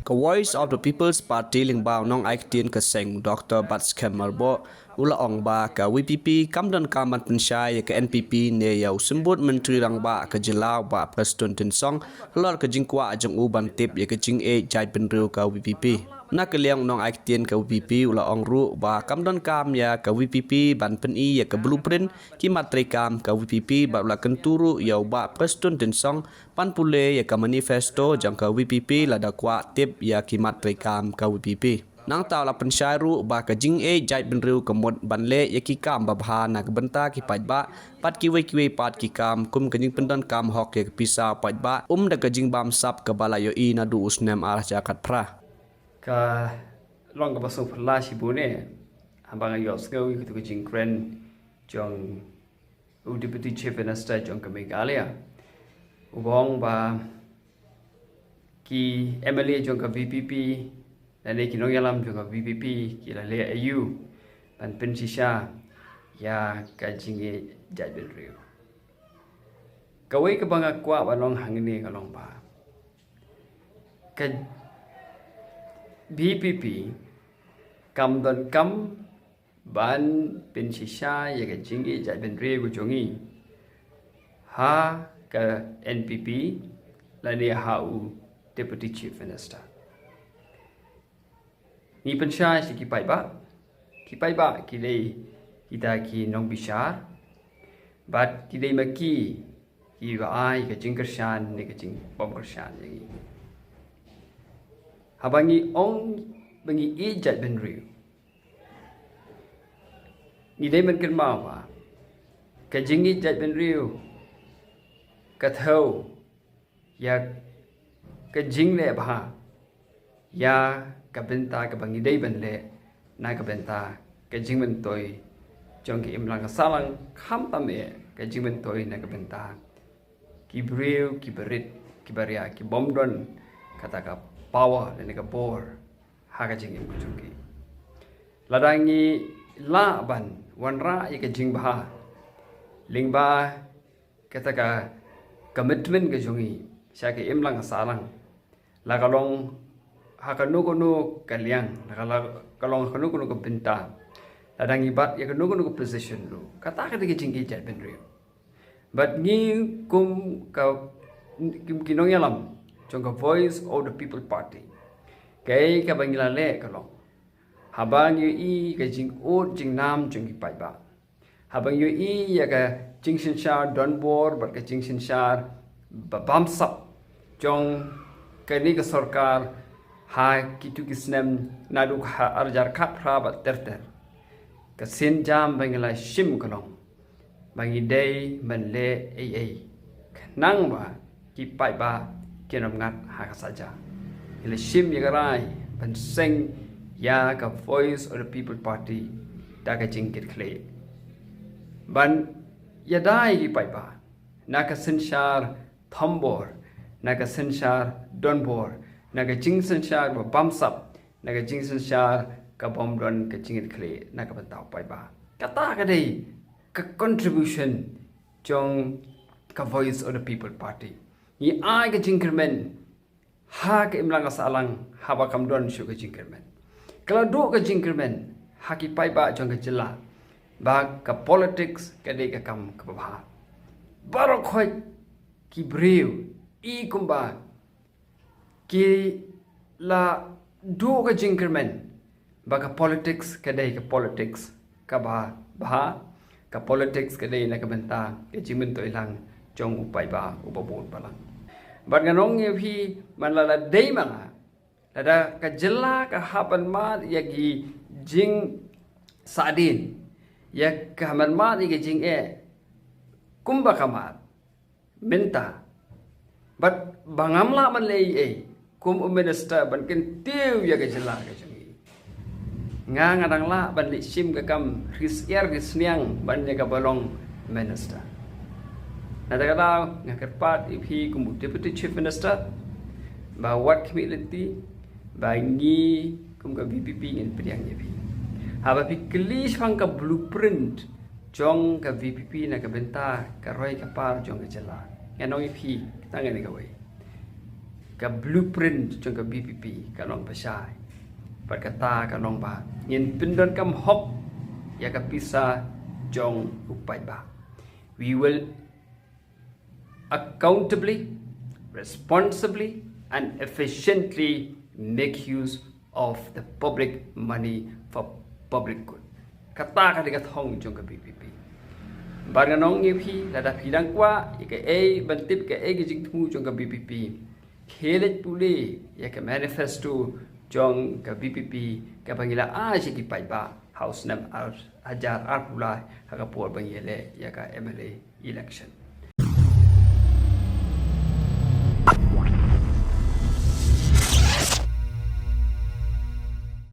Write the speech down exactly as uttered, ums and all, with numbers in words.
Ka Voice of the People's Party lyngba u nongai ktien ka seng Doctor Batskhem Myrboh u la ong ba ka VPP kam donkam ban pynshai ïa ka NPP ne ïa u symbud Myntri Rangbah ka jylla u Bah Prestone Tynsong halor ka jingkwah jong u ban tip ïa ka jingïeit jaitbynriew ka VPP. Na ka liang u nongai ktien ka VPP u la ong ruh ba kam donkam ïa ka VPP ban pyni ïa ka blueprint ki mat treikam ka VPP bad u la kyntu ruh ïa u Bah Prestone Tynsong ban pule ïa ka manifesto jong ka VPP lada kwah tip ïa ki mat treikam ka VPP. Nangta u la pynshai ruh ba ka jingïeit jaitbynriew ka mut ban leh ïa ki kam babha na ka bynta ki paidbah bad kiwei kiwei pat ki kam kum ka jingpyndonkam hok ïa ka pisa paidbah um da ka jingbamsap kaba la ïohi naduh u snem ar hajar khatphra. Ka long kaba sngewphylla shibun eh haba nga ïohsngew ïa katu ka jingkren jong u Deputy Chief Minister jong ka Meghalaya, uba ong ba ki MLA jong ka VPP lane ki nongïalam jong ka VPP ki la leh aïu ban pynshisha ïa ka jingïeit jaitbynriew. Kawei kaba nga kwah ban ong hangne ka long ba ka VPP kam donkam ban pynshisha ïa ka jingïeit jaitbynriew ka jong ngi ha ka NPP lane ha u Deputy Chief Minister. Ngi pynshai sha ki paidbah, ki paidbah ki dei kita ki nongbishar bad ki dei ma ki kiba ai ka jingkyrshan ne ka jingbymkyrshan ïa ngi. Haba ngi ong ba ngi ïeit jaitbynriew, ngi dei ban kynmaw ba ka jingïeit jaitbynriew ka thew ïa ka jingleh bha ïa ka bynta kaba ngi dei ban leh na ka bynta ka jingmyntoi jong ka imlang ka sahlang, khamtam eh ka jingmyntoi na ka bynta ki briew kiba rit kiba ria ki bym don kata ka power lane ka bor ha ka jingim ka jong ki. Lada ngi lah ban wanrah ïa ka jingbha lyngba kata ka commitment ka jong ngi sha ka imlang ka sahlang, la ka long ha kano kano ka liang, la ka, la ka long ha kano kano ka bynta, lada ngi bat ïa kano kano ka position ruh, kata ka dei ka jingïeit jaitbynriew. Bad ngi kum ka, kum ki nongïalam jong ka Voice of the People Party, kaei kaba ngi la leh ka long, haba ngi ïohi ka jingud jingnam jong ki paidbah, haba ngi ïohi ïa ka jingsynshar donbor bad ka jingsynshar ba bamsap jong kane ka sorkar ha kitu ki snem naduh ha ar hajar khatphra bad ter ter, ka sienjam ba ngi la shim ka long ba ngi dei ban leh ei ei khnang ba ki paidbah kin ym ngat ha ka saja. Ngi la shim ïa ka rai ban seng ïa ka Voice of the People Party da ka jingkitkhlieh ban ïada ïa ki paidbah na ka synshar thombor, na ka synshar donbor, na ka jingsynshar ba bamsap, na ka jingsynshar ka bym don ka jingkitkhlieh na ka bynta u paidbah. Kata ka dei ka contribution jong ka Voice of the People Party. Ngi ai ka jingkyrmen ha ka imlang ka sahlang haba kam don shuh ka jingkyrmen. Ka la duh ka jingkyrmen ha ki paidbah jong ka jylla ba ka politics ka dei ka kam kaba bha. Baroh khoit ki briew i kumba ki la duh ka jingkyrmen ba ka politics ka dei ka politics kaba bha, ka politics ka dei na ka bynta ka jingmyntoi lang jong u paidbah uba bun balang. Bad ngan ong ïa phi, man la la dei man la, lada ka jylla ka hap ban mad ïa ki jingsahdien, ïa ka hap ban mad ïa ki jingeh kumba ka mad mynta, bad ba ngam lah ban leh ei ei kum u minister ban kyntiew ïa ka jylla ka jong ngi, nga nga dang lah ban leit shim ka kam ri syiar ri sniang ban ïa kaba long minister. Na kata ka daw nga kyrpad ïa phi kum u Deputy Chief Minister ba wat khmih lynti, ba ngi kum ka VPP ngin pdiang ïa phi. Haba phi kylli shaphang ka blueprint jong ka VPP na ka bynta ka roi ka par jong ka jylla, ngan ong ïa phi tang kane kawei. ka blueprint jong ka VPP ka long bashai. Bad kata ka long ba ngin pyndonkam hok ïa ka pisa jong u paidbah. We will accountably, responsibly and efficiently make use of the public money for public good. Kata ka dei ka thong jong ka VPP. Bad ngan ong ïa phi, lada phi dang kwah ïa kaei ban tip kaei ka jingthmu jong ka VPP, khie leit pule ïa ka manifesto jong ka VPP kaba ngi la ai sha ki paidbah ha u snem ar hajar arphew lai ha ka por ba ngi ïaleh ïa ka MLA election.